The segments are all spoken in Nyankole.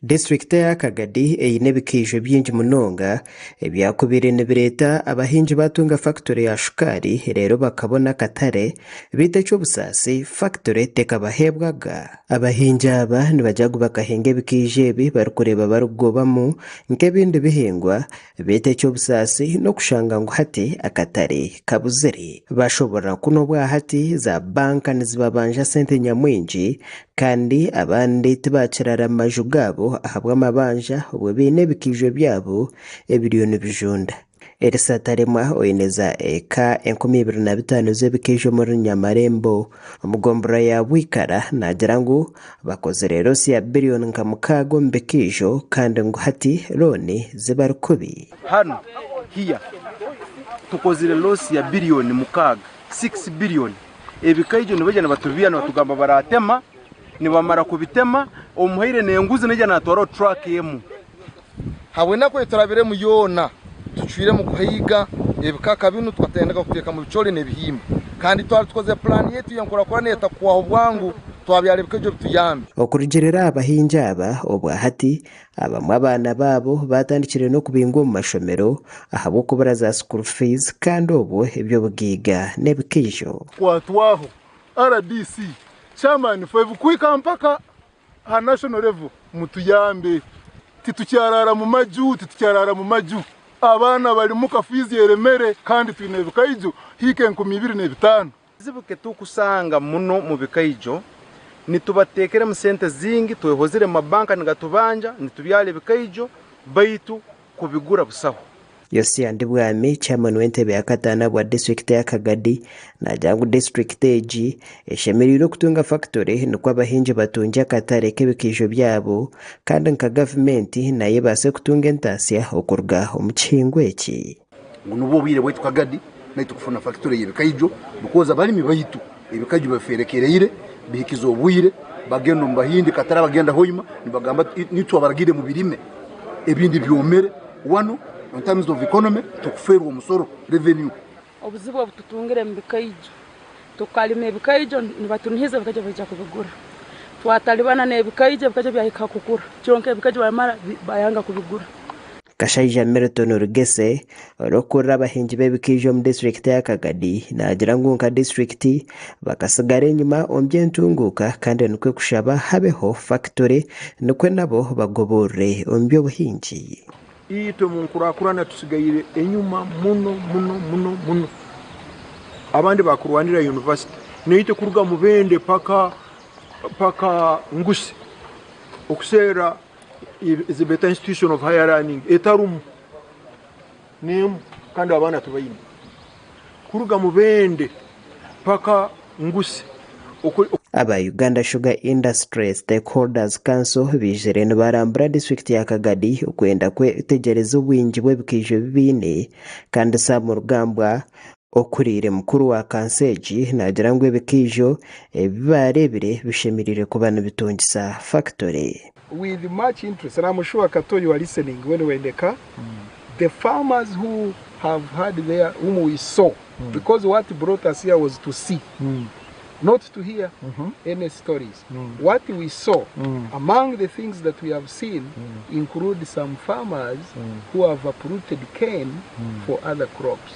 Disiturikiti eya Kagadi eine ebikaijo bingi munonga ebyakubaire nibireeta abahingi baatunga fakitore ya shukaari reero bakabona akatare beitu eky'obusaasi fakitore tekabaheebwaga. Abahingi aba nibagira ngu bakahinga ebikaijo ebi barikureeba barikugobamu nk'ebindi bihingwa Beitu eky'obusaasi n'okushanga ngu hati akatare kabuzire. Bashoborora ku n'obwahati za banka nizibabanja sente nyamwingi kandi abandi tibakirara mu maju gaabo ahabw'amabanja obwo baine ebikaijo byabo ebiriyo nibijunda. Elisa Taremwa oine za eka 2005 z'ebikaijo omuri Nyamarembo omu gomborora ya Bwikara naagira ngu Bakozire losi ya biriyoni nka mukaaga omu bikaijo kandi ngu hati looni zibari kubi. Hanu, here, tukozire losi ya biriyoni mukaaga, 6 billion. Ebikaijo nibaija nibatubiiha nibatugamba baratema, nibamara kubitema, omuhaire n'enguzi naija natwaraho truck emwe. Habw'enaku ei turabiremu yoona, tucwiremu kuhaiga ebikaka binu tukatandika kuteeka mu bicoori n'ebihimba. Kandi twaba tukozire pulaani yaitu y'enkurakurana etakuhwaho bwangu, twabyara ebikaijo bituyambe. Okurugiirira aha bahingi aba, obwa hati abamwe abaana baabo baatandikire n'okubingwa omu mashomero ahabw'okubura za school fees kandi obwo eby'obugaiga n'ebikaijo. Kwatwaho rdc, chairman five kuhika mpaka Aha national level mutuyambe titukyarara mumaju titukyarara mumaju abaana bari muka fees eremere kandi twine ebikaijo hiika 2005. Ekizibu kitukusanga muno mubikaijo nitubatekeremu sente zingi twehozire mumabanka nigatubanja nitubyara ebikaijo baitu kubigura busaho. Yosia Ndibwami, Chairman w'entebe ya kataano ahabwa disiturikiti ya Kagadi naagira ngu disiturikiti egi eshemereire okutunga fakitore nikwo abahingi batungye akatare k'ebikaijo byabo kandi nka gavumenti nayo ebaase kutunga entaasya okuruga omu kihingwa eki. Ngu nubwo obwire bwaitu Kagadi naitwe kufuna fakitore y'ebikaijo because abalimi baitu ebikaijo babifeerekereire bihikize obwire bagenda omu Bahindi Katara bagenda Hoima nibagamba nitwe abaragire mubirime ebindi byomere wanu in terms of economy tukufeerwa omusoro, revenue. Obuzibu obu tutungire omu bikaijo, tukarima ebikaijo nibatunihiza ebikaijo baija kubigura. Twataribana n'ebikaijo, ebikaijo byahika kukura kyonka ebikaijo bamara bayanga kubigura. Kashaija Milton Rugese, orikukurira abahingi b'ebikaijo omu disiturikiti ya Kagadi naagira ngu nka disiturikiti bakatsigara enyima omu by'entunguuka kandi nikwo kushaba habeho fakitore nikwo nabo bagoborore omu by'obuhingi. Itwe omu nkurakurana tusigaire enyuma muno muno muno muno. Abandi bakurwanira yunivasite naitwe kuruga Mubende paka paka Ngusi okuseera ezibeta institution of higher learning etarumu nemu kandi abaana tubaine. Kuruga Mubende paka Ngusi. Aba Uganda Sugar Industry Stakeholders Council baijire nibarambura disiturikiti ya Kagadi okwenda kwetegyereza obwingi bw'ebikaijo ebi baine kandi Sam Rugambwa okuriire mukuru wa kanso egi naagira ngu ebikaijo ebi baareebire bishemereire kuba nibitungisa fakitore. With much interest and I'm sure Kato you are listening when we were in the car, the farmers who have had their whom we saw because what brought us here was to see not to hear any stories. What we saw among the things that we have seen include some farmers who have uprooted cane for other crops.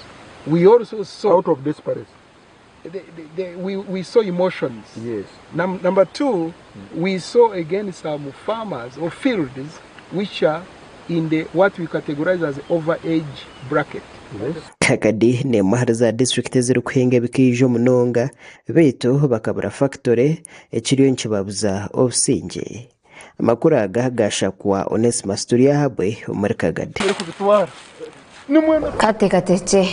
We also saw out of desperation. We saw emotions. Yes. Number two, we saw again some farmers or fields which are in the what we categorize as over age bracket. Yes. Kagadi n'emwe ahari za disiturikiti ezirikuhinga ebikaijo munonga beitu bakabura fakitore ekiriyo nikibabuza obusingye. Amakuru aga gaashakwa Onesmus Turyahabwe omuri Kagadi. Kateekateekye.